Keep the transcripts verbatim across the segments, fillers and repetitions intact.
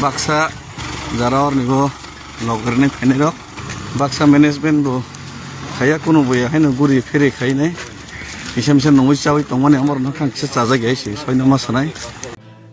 Baksa jara orni bo logor ni phainai rok. Baksa management bo khaya kuno bo ya haino guri phere khainai. Kisa misa nungwi chawi tongmani amor no khang kisa chajak ya se soino ma sanai.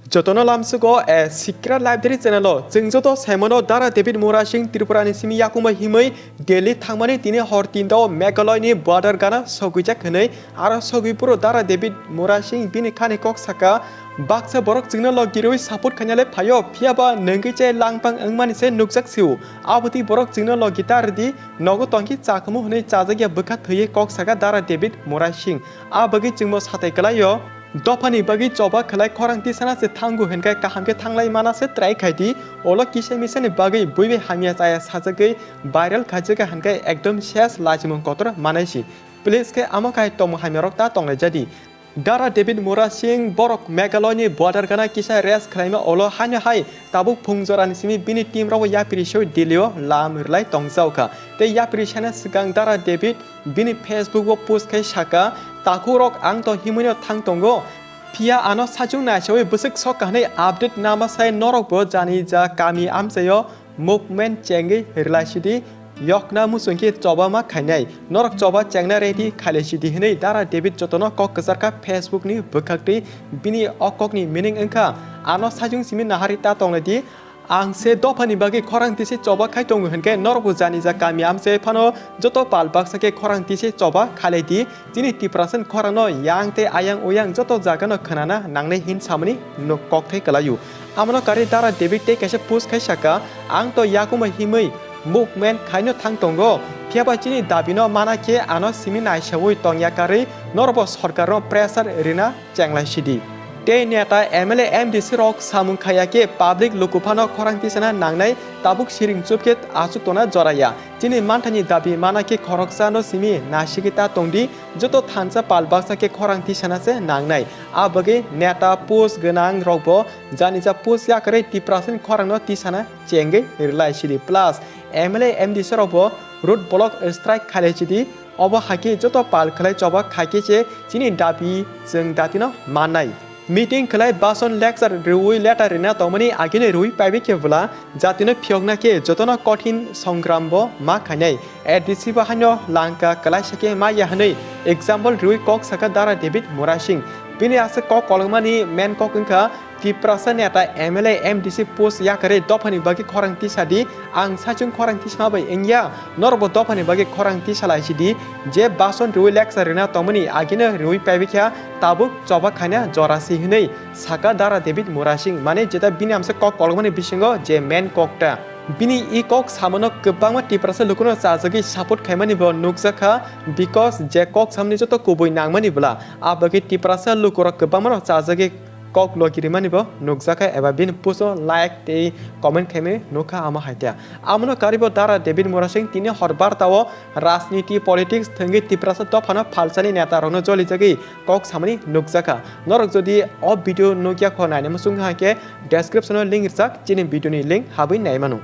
Jotono lamsugo a Sikra Library channel o chwng joto saimano Dara David Murasing Tripura ni simi yakungma himwi Delhi thangmani tini hor tinta o Meghalaya ni border gana sogwijak hinwi aro sogwi phuru Dara David Murasing bini khani kok saka, baksa borok chwngno logi rwi support khainale phaio, phiyaba nwngwi chai langpang wngmani se nukjak sio. Abotwi borok chwngno logi ta rwdi, nogo tongkhe chakhumu hwnwi chajakya bwkha thwiwi kok saka Dara David Murasing. A bagwi chwngbo satai kwlaio. Dophani bagwi choba khwlai khorang tisana se thango hwnkhe kaham khe thanglai mana se try khaidi. Olo kisa misani bagwi buibai hamya chaya sajagwi viral khaijaka hwnkhe ekdom ses lachimung kotor manaisi. Please khe amo khai tongmung hamyarok ta tonglaijadi. Dara David Murasing borok Meghalaya ni border gana kisa rest khwlaima olo haino hai tabuk phung jorani simi bini team rokbo yapri soi Delhi o lam rwlai tongjaokha. Tei yapri sana swkang Dara David bini Facebook o post khai saka, "Takhuk rok ang to himwi no thang tongo. Phiya ano sachung naisawi bwswk sok kahwnwi update nama sai norok bo jani ja kami amchaio movement chengwi rwlai sidi, yokna muchung khe choba ma khainai, norok choba chengna ready khailai sidi," hwnwi Dara David jotono kok kwcharkha Facebook ni bwkhaktwi. Bini o kokni meaning wngkha, "Ano sachung simi nahari ta tonglaidi, ang se dophani bagwi khorang tise choba khai tongo hwnkhe norokbo jani ja kami amchai phano joto pal baksa khe khorang tise choba khailai di." Chini Tiprasani khorangno yang tei ayang oyang joto jagano khwnana nangnai hin samani nok kokthai kwlaio. Amono karwi Dara David tei kaisa post khai saka, "Ang to yakungma himwi movement khaino thang tongo, phiyaba chini dabino mana khe ano simi naisaui tongya karwi norokbo sorkarno pressure rina chenglai sidi." Tei neta M L A M D C rok samung khaya khe public luku phano khorang tisana nangnai, tabuk siring chup khe achuk tona joraya. Chini manthani dabi mana khe khoroksa no simi nasigwi ta tongdi, joto thansa pal baksa khe khorang tisana se nangnai. A bagwi neta post gwnang rokbo jani ja post yakarwi Tiprasani khorang no tisana chengwi rwlai sidi. Plus M L A M D C rokbo road block strike khailai sidi. Obo hai khe joto pal khwlai choba khai khe se chini dabi chwng datino mannai. Meeting khwlai bason lecture rwui letter rwna tongmani agini rwui paibi khe bwla jatino phiyokna khe jotono kothin songram bo ma khainai. A D C bo haino langka kwlaisa khe ma ya hwnwi example rwui kok saka Dara David Murasing. Bini aswk kok kolokmani main kok wngkha Tiprasa neta M L A M D C post yakarwi dophani bagwi khorang tisadi. Ang sachung khorang tisma bai wngya, norokbo dophani bagwi khorang tisalai sidi. Je bason rwui lecture rwna tongmani agino rwui paibikha, tabuk choba khaina jorasi hwnwi saka Dara David Murasing, mane jeta bini amsa kok kolokmani bisingo je main kok ta. Bini i kok samano kwbangma Tiprasa lukuno chajagwi support khaimani bo nukjakha, because je kok samani joto kubui nangmani bwla, a bagwi Tiprasa lukurok kwbangmano chajagwi kok logi rimani bo nukjakha eba bini post o like tei comment khaimani nukha amo hai khe. Amono karwi bo Dara David Murasing tini hor barta o rajniti politics thwngwi Tiprasa dophano phalsani neta rokno jolijagwi kok samani nukjakha. Norok jodi o video nukya kho naina muchung hai khe description o link rijak chini video ni link habwi naimano.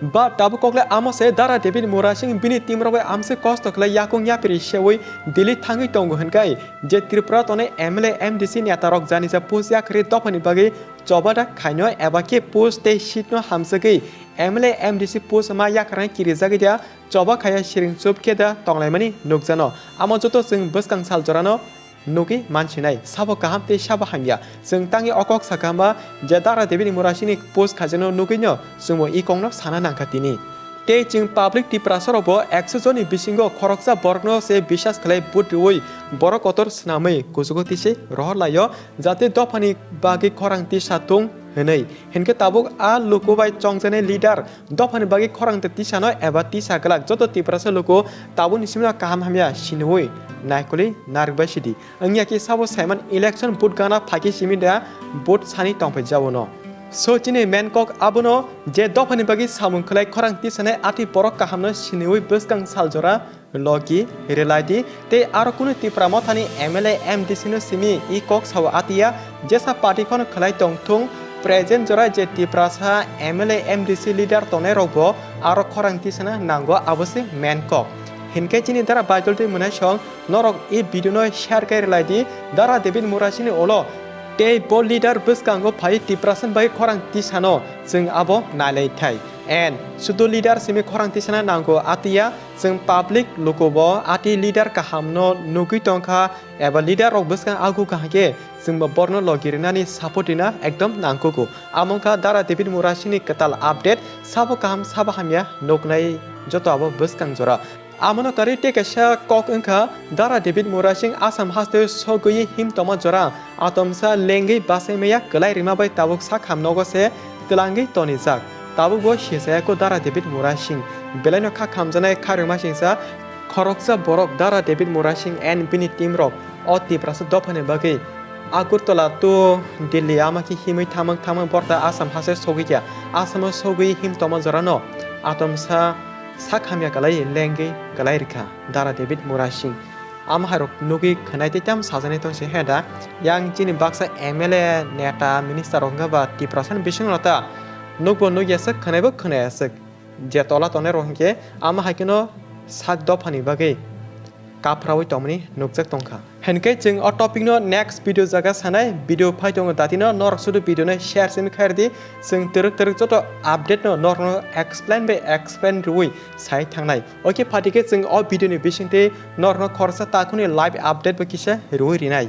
Ba tabuk kokle amo se Dara David Murasing bini team rok bai amse kosto khlai yakung yapri seui Delhi thangwi tongo hwnkai. Je Tripura tongnai M L A M D C neta rok jani ja post yakarwi dophani bagwi choba da khaino eba khe post tei seat no hamsagwi M L A M D C post ma yakarnai kirijagwi da choba khaya siring chup khe da tonglaimani nukjano. Amo joto chwng bwskang sal jorano nugwi mansinai, sabo kaham tei sabo hamya. Chwng tangwi o kok sakha hwnba je Dara David Murasini post khaijakno nugwino chwngbo i kokno sana nangkha tini. Tei chwng public Tiprasarokbo ekso jonni bisingo khoroksa borokno se bisas khlai vote rwui borok kotor swnamwi kuchugo tisai rohor laio, jate dophani bagwi khorang tisa thung hwnwi. Hinkhe tabuk a luku bai chongjaknai leader dophani bagwi khorang tei tisano eba tisa glak joto Tiprasa luku tabukni simino kaham hamya siniui naikolwi narwkbai sidi. Wngya khe sabo saiman election vote gana phaikhe simi da vote sani tongphai jabo no. So chini main kok abono je dophani bagwi samung khlai khorang tisanai atwi borok kahamno siniui bwskang sal jora logi rwlaidi tei aro kunu Tipra mothani M L A M D C no simi i kok sao atiya jesa party phano khlai tongthung present jora je Tiprasa M L A M D C leader tongnai rokbo aro khorang tisana nango abo se main kok. Hinkhe chini dara Baidol tei Mwnaisong norok i video no share khe rwlaidi, Dara David Murasini ulo Tei bo leader bwskango phai Tiprasa bai khorang tisano chwng abo nailai thai. And sudu leader simi khorang tisana nango atiya, chwng public lukubo ati leader kahamno nugwi tongkha eba leader rok bwskang agu kaham khe chwngbo borno logi rinani support rina ekdom nangkugo. Amo wngkha Dara David Murasingni kwtal update, sabo kaham sabo hamya nuknai joto abo bwskang jora. Amono karwi tei kaisa kok wngkha Dara David Murasing Assam haste sogwi him tongma jora atomsa lengwi bachai maya kwlai rima bai tabuk sak ham nogo se twlangwi tonijak. Tabuk bo sisaya ko Dara David Murasing belaino kha khamjanai kha rima singsa khoroksa borok Dara David Murasing and bini team rok o Tiprasa dophani bagwi Agartala to Delhi ama khe himwi thamang thamang borta Assam haste sogwi kha. Assam o sogwi him tongma jorano atomsa sak hamya kwlai lengwi kwlai rikha Dara David Murasing. Ama hairok nugwi khwnai tei tamo sajani tongse he da. Yang chini baksa M L A, neta, minister rok wngkha ba Tiprasa ni bisingno ta nukbo nukya swk, khwnaibo khwnaya swk. Je tola tongnai rok hinkhe ama hai kheno sak dophani bagwi kaphraui tongmani nukjak tongkha. Hinkhe chwng o topic no next video jaga sanai, video phai tongo datino norok sudu video no share simi khairdi, chwng twrwk twrwk joto update no norokno explain bai explain rwui sai thangnai. Oke phatikhe chwng o video ni bisingtwi norokno khoroksa takhukni live update bo kisa rwui rinai.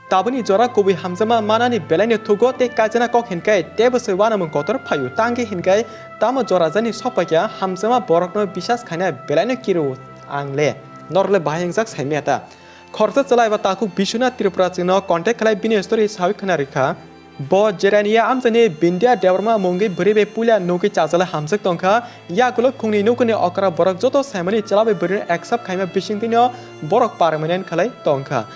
Tabukni jora kubui hamjakma manani belaino thugo tei kaijana kok hinkai teibo se uanamung kotor phaio. Tangkhe hinkai tamo jora jani sokpaikha hamjakma borokno bisas khaina belaino kiro ang le. Norok le bahai wngjak saimaya ta. Khoroksa chwla eba takhuk Biswanath Tripura chwngno contact khlai bini story sawi khna rikha. Bo Jerania amchaini Bindya Debbarma mungwi bwrwi bai puila nugwi chajala hamjak tongkha. Yagulo khungni nukuni okra borok joto saimani chwla bai bwrwino accept khaima bisingtwino borok permanent khlai tongkha.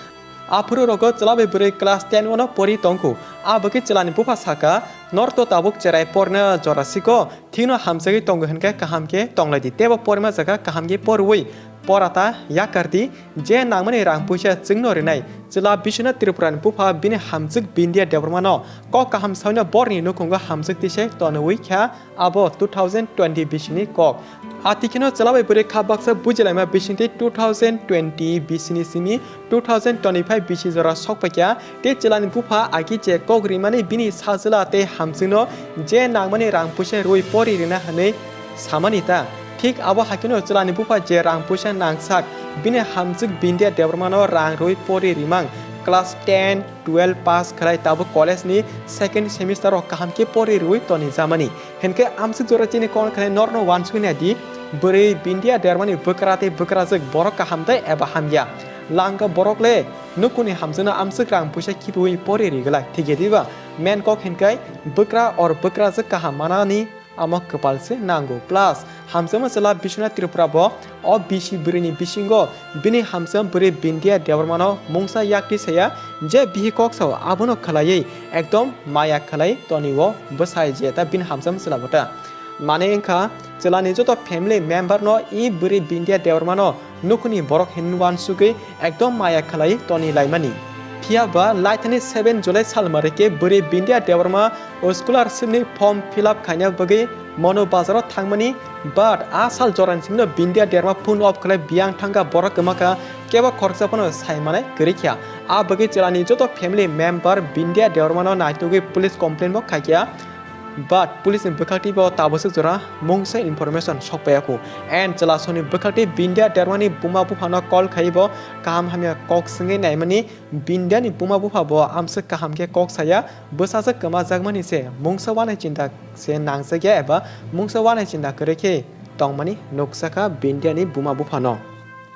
Aphuru rogo chwla bai bwrwi class ten o no pori tongkhu. A bagwi chwlani bupha saka, "Norok to tabuk cherai porna jora siko, thikno hamjagwi tongo hinkhe kaham khe tonglaidi, teibo porima jaga kaham khe porwi pora ta yakardi, je nangmani rang puisa chwngno rinai." Chwla Biswanath Tripurani bupha bini hamjwk Bindya Debbarmano kok kaham sawino borni nukhungo hamjwk tisai tonwi kha. Abo two thousand twenty bisini kok. Atikheno chwla bai bwrwi kha baksa bujilaima bisingtwi two thousand twenty bisini simi two thousand twenty-five bisi jora sokpaikha, tei chwlani bupha agi je kok rimani bini sajwla tei hamjwkno je nangmani rang puisa rwi pori rina hwnwi samani ta. Thik abo haikeno chwlani bupha je rang puisa nangsak bini hamjwk Bindya Debbarmano rang rwi pori rimang class ten, twelve pass khlai tabuk college ni second semester o kaham khe pori rwi toni jamani. Hinkhe amswk jora chini kok khlai norno uansugwi naidi, bwrwi Bindya Debbarmani bwkra tei bwkrajwk borok kaham tei eba hamya. Langka borok le nukuni hamjakno amswk rang puisa khibiui pori ri glak. Thik ya diba? Main kok hinkai bwkra or bwkrajwk kaham manani amo kwpal se nango. Plus, hamjakma chwla Biswanath Tripura bo o bisi bwrwini bisingo bini hamjakma bwrwi Bindya Debbarmano mungsa yakti saya je bihi kok sao abono khwlaiwi ekdom maya khwlai toni o bwsai je ta bini hamjakma chwla bo ta. Mane wngkha chwlani joto family member no i bwrwi Bindya Debbarmano nukhuni borok hinwi uansugwi ekdom maya khwlai toni laimani. Phiya ba laithani seven July sal mare khe bwrwi Bindya Debbarma o scholarship ni form fill up khaina bagwi Monu bazaro thangmani, but a sal jorani simi no Bindya Debbarma phone off khlai biyang thangkha, borok kwmakha, kebo khoroksa phano sai manai kwrwi kha. A bagwi chwlani joto family member Bindya Debbarmano naitugwi police complaint bo khaikha. But police ni bwkhakti bo tabaswk jora mungsa information sokpaiya kho. And chwla songni bwkhakti Bindya Debbarmani buma buphano call khai bo kaham hamya kok swngwi naimani. Bindyani buma bupha bo amswk kaham khe kok saya, bwsajwk kwmajakmani se mungsa uanai chinta se nangjakya eba mungsa uanai chinta kwrwi khe tongmani nukjakha Bindyani buma buphano.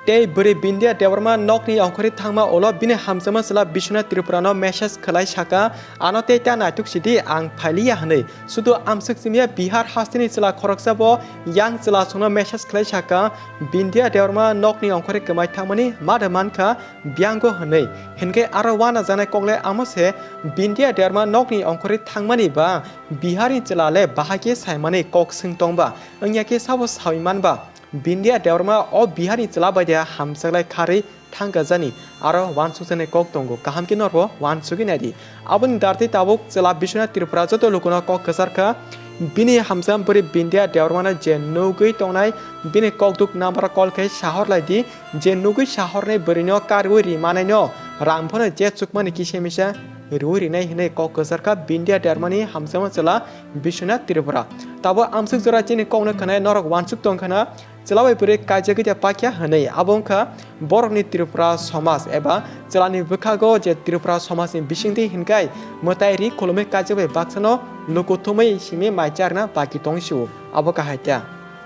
Tei bwrwi Bindya Debbarma nokni ongkhorwi thangma ulo bini hamjakma chwla Biswanath Tripurano message khlai saka, "Ano tei ta naituk sidi, ang phailiya," hwnwi. Sudu amswk chimiya Bihar hasteni chwla khoroksa bo yang chwla songno message khlai saka, "Bindya Debbarma nokni ongkhorwi kwmai thangmani mada mankha, biyang go," hwnwi. Hinkhe aro uanajaknai kok le amo se, Bindya Debbarma nokni ongkhorwi thangmani ba Biharni chwla le bahai khe saimani kok swng tong ba? Wngya khe sabo saui man ba? Bindya Debbarma o Biharni chwla bai de hamjaklai kharwi thangkha jani, aro uansukjaknai kok tongo, kaham khe norbo uansugwi naidi. Aboni dartwi tabuk chwla Biswanath Tripura joto lukuno kok kwchar kha. Bini hamjakma bwrwi Bindya Debbarmano je nugwi tongnai, bini kokduk number call khe sahor lai di, je nugwi sahornai bwrwino karwi ri manaino rang phano je chukmani kisa misa rwi rinai hwnwi kok kwcharkha Bindia Debbarmani hamjakma chwla Biswanath Tripura. Tabuk amswk jora chini kokno khwnai norok uansuk tongkhana, chwla bai bwrwi kaijagwi de pakya hwnwi. Abo wngkha borokni Tripura somaj eba chwlani bwkhago je Tripura somajni bisingtwi hinkhai mwtai ri khulumwi kaijak bai baksano luku thumwi simi mai charwna baki tong sio. Abo kahai ta.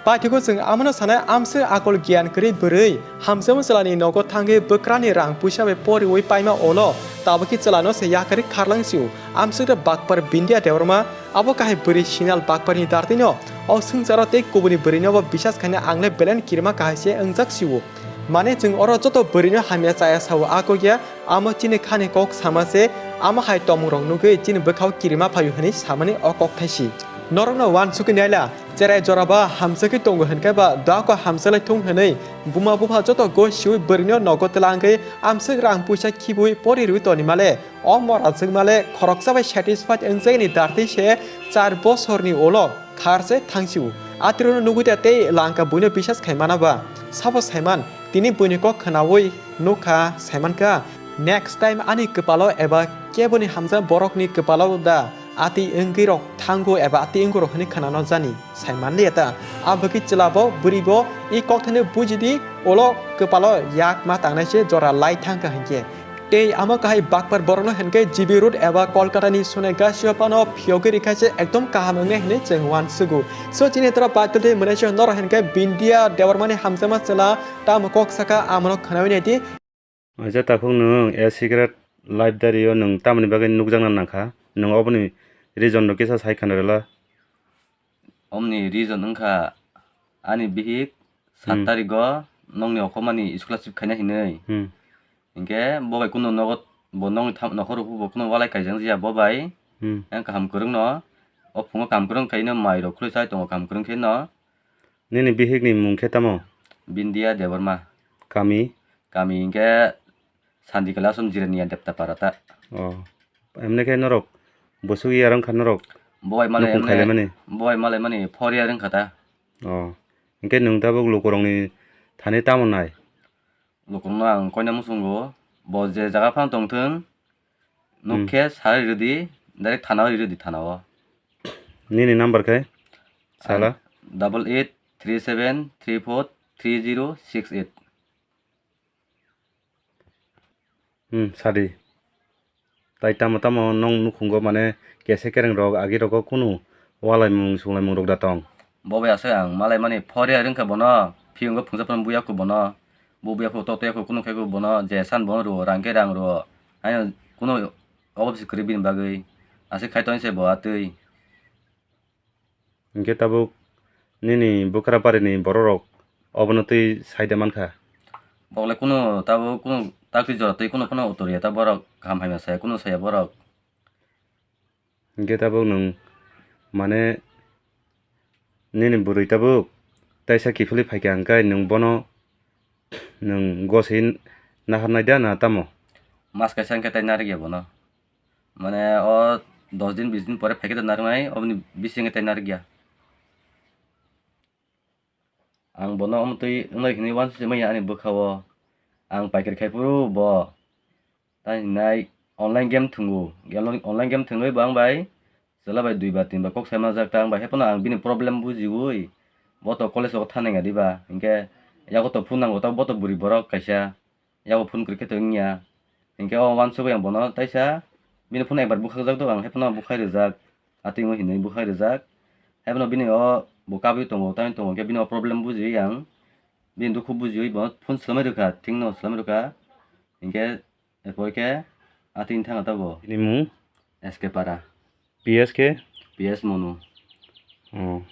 Paithago chwng amano sanai, amswk akol giyan kwrwi bwrwi hamjakma chwlani nogo thangwi bwkrani rang puisa bai poriwi paima olo tabukhe chwlano se yakarwi kharlang sio. Amswk da bakpar Bindia Debbarma abo kahai bwrwi sinal bakparni dartwino o swngcharo tei kubuni bwrwino bo bisas khaina angle belen kirima kahai se wngjak sio. Mane chwng oro joto bwrwino hamya chaya sao, a kok ya, amo chini khani kok sama se, amo hai tongmung rok nugwi chini bwkhao kirima phaio hwnwi samani o kok thaisi. Norokno uansugwi naila, cherai jora ba hamjakgwi tongo hwnkhe ba doako hamjaklai thung hwnwi buma bupha joto goi siwi bwrwino nogo twlangwi amswk rang puisa khibwi pori rwi toni male, o mora jwk male khoroksa bai satisfied wngjagini dartwi se char bosorni ulo. Kharse thangsio. Atirokno nugwi ta tei langka buino bisas khai mana ba? Sabo saiman, tini buini kok khwnaui nukha, saimankha, next time ani kwpalo eba keboni hamjak borokni kwpalo da ati wngwi rok thango eba ati wngwi rok hwnwi khwnano jani? Saimanliya ta. Abwkhe chwlabo bwrwibo i kokthano bujidi, ulo kwpalo yak ma tangnai se jora lai thangkha hinkhe. Tei amo kahai bakpar borokno hinkhe G B Road eba Kolkatani Sonaighat o phano phiyogwi rikha se ekdom kaham wngnai hinwi chwng uansugo. So chini tora Bible tei mwnai se norok hinkhe Bindia Debbarmani hamjakma chwla tamo kok saka, amono khwnaui naidi. Acha takhuk nwng A Secret Library o nwng tamoni bagwi nukjakna nangkha? Nwng oboni reason rok kisa sai khna rwla. Omni reason wngkha ani bihik sat Hmm. tarigo nongni okhormani scholarship khaina hinwi. Hmm. Hinkhe bo bai kunu nogo bo nongni tham-, nokhor rok bo kunu walai kaijak ya bo bai. Hmm. Yang kaham kwrwngno o phungo kaham kwrwng khaino mai rok khwlwi chai tongo kaham kwrwng khe no. Nini bihikni mung khe tamo? Bindia Debbarma. Kami? Kami hinkhe Sandikala Asom Jirania Deptapara ta. Oh. Emne khe norok bwswk year wngkha norok? Bo bai malai nukung emne, khailaimani? Bo bai malai mani four year wngkha ta. Oh. Hinkhe nwng tabuk lukurokni thani tamo nai? Lukurokno ang koina muchungo, bo je jaga phano tongthwng, nuk Hmm. khe sari rwdi, direct thana o rirwdi thana o. Nini number khe? Sala? Double eight three seven three four three zero six eight. Hmm, sadi. Tai tamo tamo nong nukhungo mane kese kereng rok agi rogo kunu walaimung sunglaimung rok da tong? Bo bai asai ang malai mani four year wngkha bono, phiyungo phungsa phano buya kho bono, bo buya kho to toya kho kunu khai kho bono, je san bono rwo, rang khe rang rwo, haino kunu obo se kwrwi bini bagwi, aswk khai tong se bo atwi. Hinkhe tabuk nini bwkra barini bororok obono twi sai de mankha? Boklai kunu tabuk kunu takti jora twi kunu phano utoriya ta borok kaham hamya saya kunu saya borok. Hinkhe tabuk nwng mane nini bwrwi tabuk taisa kiphilwi phaikha hinkhe nwng bono nwng goswi naharnai da na tamo? Mas kaisa hinkhe tai narwkya bono. Mane o dos din bis din pore phaikhe narwknai, oboni bisingo tai narwkya. Ang bono omtwi wngnai hinwi uansukmaya ani bwkhao. Ang paikari khai phuru bo ta hinai online game thwngo. Online game thwngwi bo ang bai chwla bai dui bar tin bar kok sai manjak ta, ang bai haiphano ang bini problem bujiwi bo to college o thanai nai diba. Hinkhe yago to phone nango ta bo to bwrwi borok kaisa. Yago phone kwrwi khe to wngya. Hinkhe o uansugwi ang bono taisa bini phone ekbar bwkhakjak do, ang haiphano bwkhai rwjak, atwimo hinwi bwkhai rwjak. Haiphano bini o bo kabwi tongo, tamni tongo, hinkhe bini o problem bujiwi ang bini dukhu bujiwi bono phone swlamwi rwkha, thikno swlamwi rwkha. Hinkhe erpor khe atwini thangna tabuk. Bini mung? S K Para. P S khe? P S Monu. Oh.